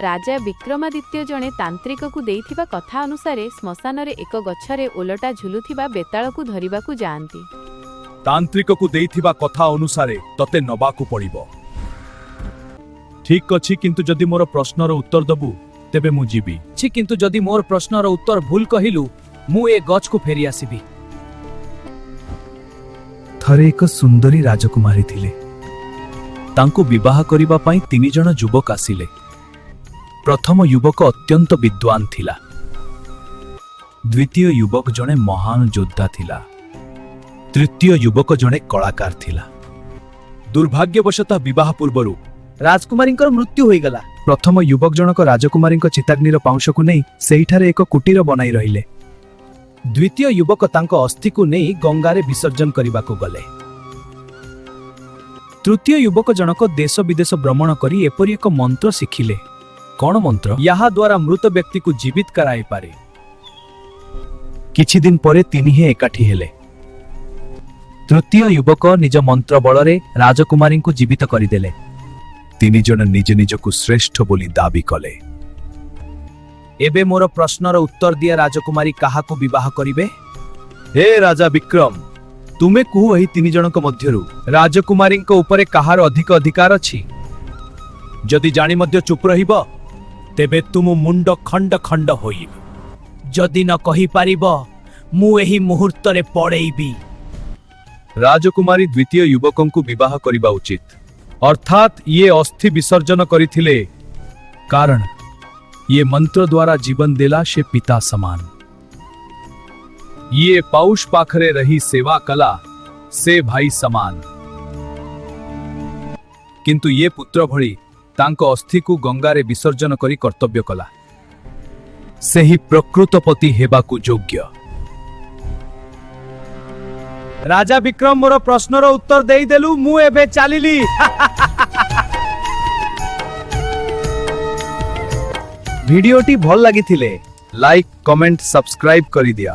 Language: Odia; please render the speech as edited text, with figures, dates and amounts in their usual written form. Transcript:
ରାଜା ବିକ୍ରମାଦିତ୍ୟ ଜଣେ ତାନ୍ତ୍ରିକକୁ ଦେଇଥିବା କଥା ଅନୁସାରେ ଶ୍ମଶାନରେ ଏକ ଗଛରେ ଓଲଟା ଝୁଲୁଥିବା ବେତାଳକୁ ଧରିବାକୁ ଯାଆନ୍ତି। ତାନ୍ତ୍ରିକକୁ ଦେଇଥିବା କଥା ଅନୁସାରେ ତତେ ନବାକୁ ପଡ଼ିବ। ଠିକ ଅଛି, କିନ୍ତୁ ଯଦି ମୋର ପ୍ରଶ୍ନର ଉତ୍ତର ଦବୁ, ତେବେ ମୁଁ ଯିବି। ଛି, କିନ୍ତୁ ଯଦି ମୋର ପ୍ରଶ୍ନର ଉତ୍ତର ଭୁଲ କହିଲୁ, ମୁଁ ଏ ଗଛକୁ ଫେରି ଆସିବି। ଥରେ ଏକ ସୁନ୍ଦରୀ ରାଜକୁମାରୀ ଥିଲେ। ତାଙ୍କୁ ବିବାହ କରିବା ପାଇଁ ତିନି ଜଣ ଯୁବକ ଆସିଲେ। ପ୍ରଥମ ଯୁବକ ଅତ୍ୟନ୍ତ ବିଦ୍ୱାନ ଥିଲା। ଦ୍ୱିତୀୟ ଯୁବକ ଜଣେ ମହାନ ଯୋଦ୍ଧା ଥିଲା। ତୃତୀୟ ଯୁବକ ଜଣେ କଳାକାର ଥିଲା। ଦୁର୍ଭାଗ୍ୟବଶତଃ ବିବାହ ପୂର୍ବରୁ ରାଜକୁମାରୀଙ୍କର ମୃତ୍ୟୁ ହୋଇଗଲା। ପ୍ରଥମ ଯୁବକ ଜଣକ ରାଜକୁମାରୀଙ୍କ ଚିତାଗ୍ନିର ପାଉଁଶକୁ ନେଇ ସେହିଠାରେ ଏକ କୁଟୀର ବନାଇ ରହିଲେ। ଦ୍ୱିତୀୟ ଯୁବକ ତାଙ୍କ ଅସ୍ଥିକୁ ନେଇ ଗଙ୍ଗାରେ ବିସର୍ଜନ କରିବାକୁ ଗଲେ। ତୃତୀୟ ଯୁବକ ଜଣକ ଦେଶ ବିଦେଶ ଭ୍ରମଣ କରି ଏପରି ଏକ ମନ୍ତ୍ର ଶିଖିଲେ। କଣ ମନ୍ତ୍ର? ଏହା ଦ୍ୱାରା ମୃତ ବ୍ୟକ୍ତିକୁ ଜୀବିତ କରାଇପାରେ। କିଛି ଦିନ ପରେ ତିନିହେଁ ଏକାଠି ହେଲେ। ତୃତୀୟ ଯୁବକ ନିଜ ମନ୍ତ୍ର ବଳରେ ରାଜକୁମାରୀଙ୍କୁ ଜୀବିତ କରିଦେଲେ। ତିନି ଜଣ ନିଜ ନିଜକୁ ଶ୍ରେଷ୍ଠ ବୋଲି ଦାବି କଲେ। ଏବେ ମୋର ପ୍ରଶ୍ନର ଉତ୍ତର ଦିଅ, ରାଜକୁମାରୀ କାହାକୁ ବିବାହ କରିବେ? ହେ ରାଜା ବିକ୍ରମ, ତୁମେ କୁହ, ଏହି ତିନି ଜଣଙ୍କ ମଧ୍ୟରୁ ରାଜକୁମାରୀଙ୍କ ଉପରେ କାହାର ଅଧିକ ଅଧିକାର ଅଛି? ଯଦି ଜାଣି ମଧ୍ୟ ଚୁପ୍ ରହିବ, ତେବେ ତୁମ ମୁଣ୍ଡ ଖଣ୍ଡ ଖଣ୍ଡ ହୋଇବ। ଯଦି ନ କହିପାରିବ, ମୁଁ ଏହି ମୁହୂର୍ତ୍ତରେ ପଳେଇବି। ରାଜକୁମାରୀ ଦ୍ୱିତୀୟ ଯୁବକଙ୍କୁ ବିବାହ କରିବା ଉଚିତ, ଅର୍ଥାତ୍ ଇଏ ଅସ୍ଥି ବିସର୍ଜନ କରିଥିଲେ, କାରଣ ଇଏ ମନ୍ତ୍ର ଦ୍ୱାରା ଜୀବନ ଦେଲା, ସେ ପିତା ସମାନ। ଇଏ ପାଉଶ ପାଖରେ ରହି ସେବା କଲା, ସେ ଭାଇ ସମାନ। କିନ୍ତୁ ଇଏ ପୁତ୍ର ଭଳି ତାଙ୍କ ଅସ୍ଥିକୁ ଗଙ୍ଗାରେ ବିସର୍ଜନ କରି କର୍ତ୍ତବ୍ୟ କଲା, ସେହି ପ୍ରକୃତ ପତି ହେବାକୁ ଯୋଗ୍ୟ। ରାଜା ବିକ୍ରମ, ମୋର ପ୍ରଶ୍ନର ଉତ୍ତର ଦେଇଦେଲୁ, ମୁଁ ଏବେ ଚାଲିଲି। ଭିଡିଓଟି ଭଲ ଲାଗିଥିଲେ ଲାଇକ୍, କମେଣ୍ଟ, ସବସ୍କ୍ରାଇବ କରିଦିଅ।